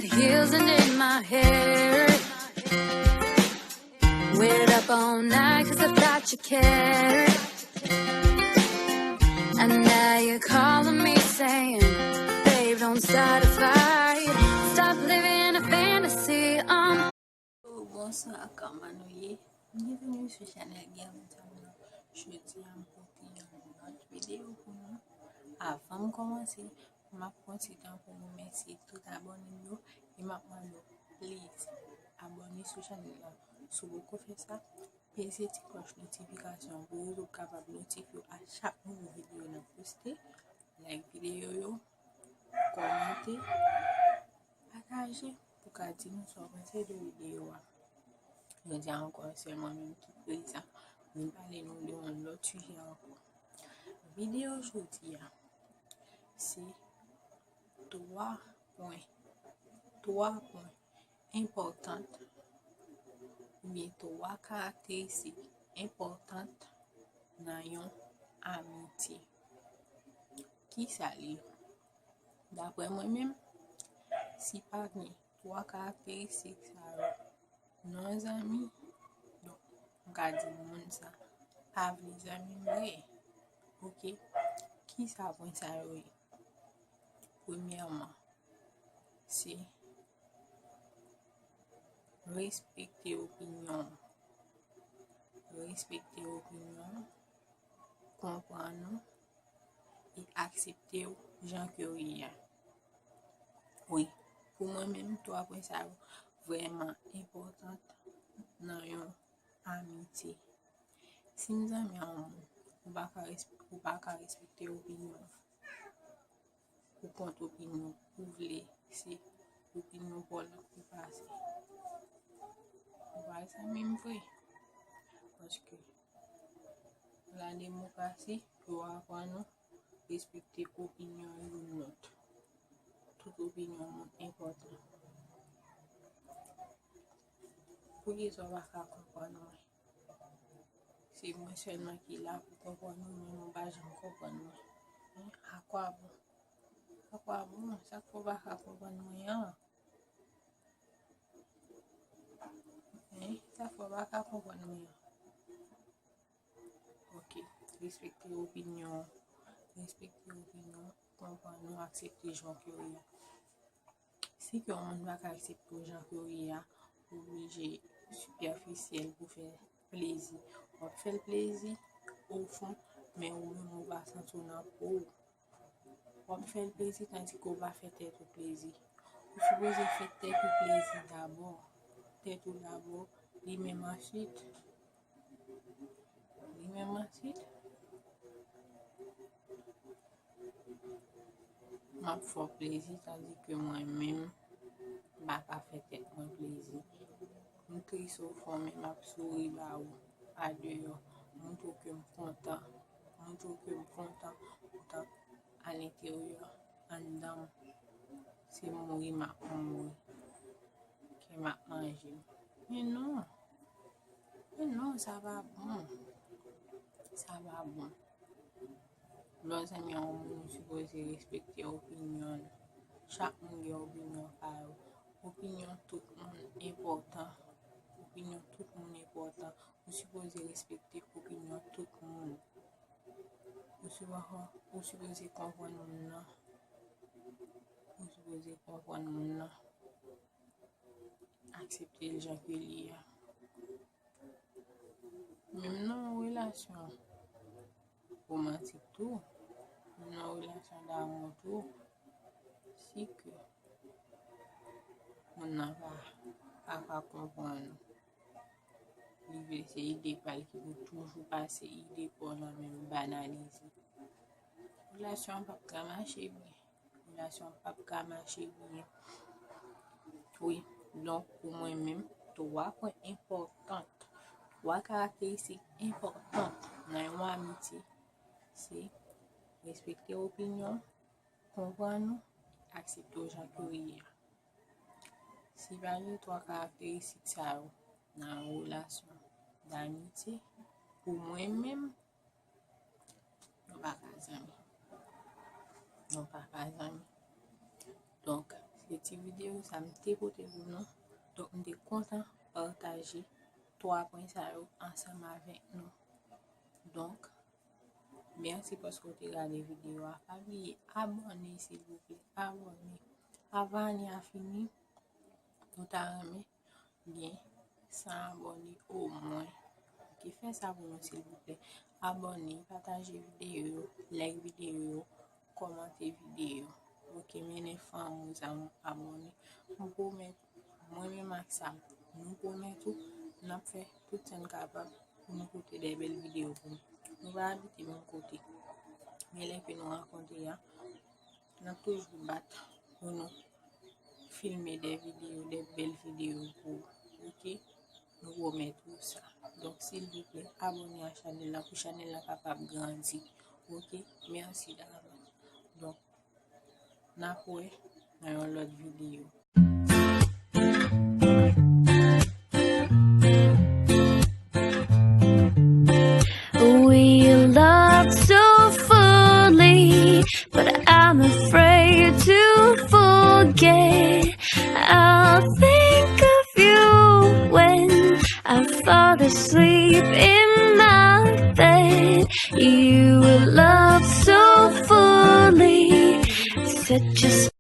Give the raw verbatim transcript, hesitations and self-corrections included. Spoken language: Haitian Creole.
Heels and in my hair. Waited up all night 'cause I thought you cared. And now you're calling me saying, "Babe, don't start a fight. Stop living a fantasy. I'm" Bonswa, kòman nou ye? Byenveni sou chanèl Guermond Samuel. Jodi a, m pote yon lòt videyo pou nou. Avan m kòmanse, m ap pran ti tan pou m remèsye tout abòne m yo e m ap mande w, please, abòne sou chanèl la. Si w poko fè sa, peze ti klòch notifikasyon pou YouTube kapab notifye w a chak nouvo videyo n ap poste. Like videyo yo, kòmante, pataje pou ka di nou sa w panse de videyo a. Jodi a ankò, se mwen menm ki prezan. Vin pale nou de yon lòt sijè ankò. Videyo jodi a, se twa pwen, twa pwen enpòtan, oubyen twa karakteristik enpòtan nan yon amitye. Kisa l ye? Daprè mwen menm, si pa gen twa karakteristik sa yo nan yon zanmi, donk, m ka di moun sa pa vle zanmi m vre. Oke? Kisa pwen sa yo ye? Premyèman, se respekte opinyon w. Respekte opinyon w, konprann ou, e aksepte w jan ke w ye a. Wi, pou mwen menm, twa pwen sa yo vrèman enpòtan nan yon amitye. Si m zanmi a yon moun, ou pa ka resp-, ou pa ka respekte opinyon l. Ou kont opinyon ou vle, se opinyon pa w l ap pi pase. Ou pa zanmi m vre. Paske la demokrasi, yo aprann nou respekte opinyon youn lòt. Tout opinyon moun enpòtan. Poukisa w pa ka konprann mwen? Se mwen sèlman ki la pou konprann ou, men ou pa janm konprann mwen. Hein? À quoi bon? À quoi bon? Sa k fè w pa ka konprann mwen an? Hein? Sa k fè w pa ka konprann mwen an? Oke. Respekte opinyon. Respekte opinyon. Konprann ou, aksepte jan ke w ye. Si ke yon moun pa ka aksepte w jan ke w ye a, ou oblije sipèfisyèl pou fè plezi. W ap fè l plezi, ofon, men ou menm ou pa santi w nan po w. W ap fè l plezi, tandike w pa fè tèt ou plezi. Ou sipoze fè tèt ou plezi dabò. Tèt ou dabò, li menm answit. Li menm answit, m ap fè w plezi, tandike mwen menm, m pa ka fè tèt mwen plezi. M tris ofon, men m ap souri ba ou adeyò. Montre w ke m kontan. Montre w ke m kontan, poutan alenteryè, anndan m, se mouri m ap mouri, ke m ap manje. Men non. Men non, sa pa bon. Sa pa bon. Lè w zanmi a yon moun, ou sipoze respekte opinyon l. Chak moun gen opinyon pa yo. Opinyon tout moun enpòtan. Opinyon tout moun enpòtan. Ou sipoze respekte opinyon tout moun. Ou sipo-, ou sipoze konprann moun nan. Ou sipoze konprann moun nan. Aksepte l jan ke l ye a. Menm nan yon relasyon womantik tou, menm nan yon relasyon damou tou, si ke moun nan pa, pa ka konprann ou, li vle se ide pa l ki pou toujou pase ide pa w nan men l, banalize. Relasyon an p ap ka mache byen. Relasyon p ap ka mache byen. Wi, donk pou mwen menm, twa pwen enpòtan, twa karakteristik enpòtan nan yon amitye, se respekte opinyon, konprann ou, aksepte w jan ke w ye a. Si pa gen twa karakteristik sa yo nan yon relasyon damitye, pou mwen menm, nou pa ka zanmi. Nou pa ka zanmi. Donk, Se ti videyo sa m te pote pou nou. Donk, m te kontan pataje twa pwen sa yo ansanm avèk nou. Donk, mèsi paske w te gade videyo a. Pa bliye abòne, silvouplè. Abòne. Avan ane a fini, nou ta renmen gen san abòne omwen. Ok, fè sa pou nou, silvouplè. Abòne, pataje videyo yo, like videyo yo, kòmante videyo. Ok, mennen fanmi w, zanmi w abòne. M pwomèt, mwen menm ak Sam, nou pwomèt ou, n ap fè tout sa n kapab pou nou pote de bèl videyo pou nou. Nou pa abite menm kote. Men lè ke nou rankontre a, n ap toujou bat pou nou filme de videyo, de bèl videyo pou ou, ok? Nou pwomèt ou sa. Donk, silvouplè, abòne a chanèl la pou chanèl la kapab grandi, ok? Mèsi davans. Donk, n ap wè nan yon lòt videyo. We loved so fully, but I'm afraid to forget. I'll think of you when I fall asleep in my bed. You loved so fully, such a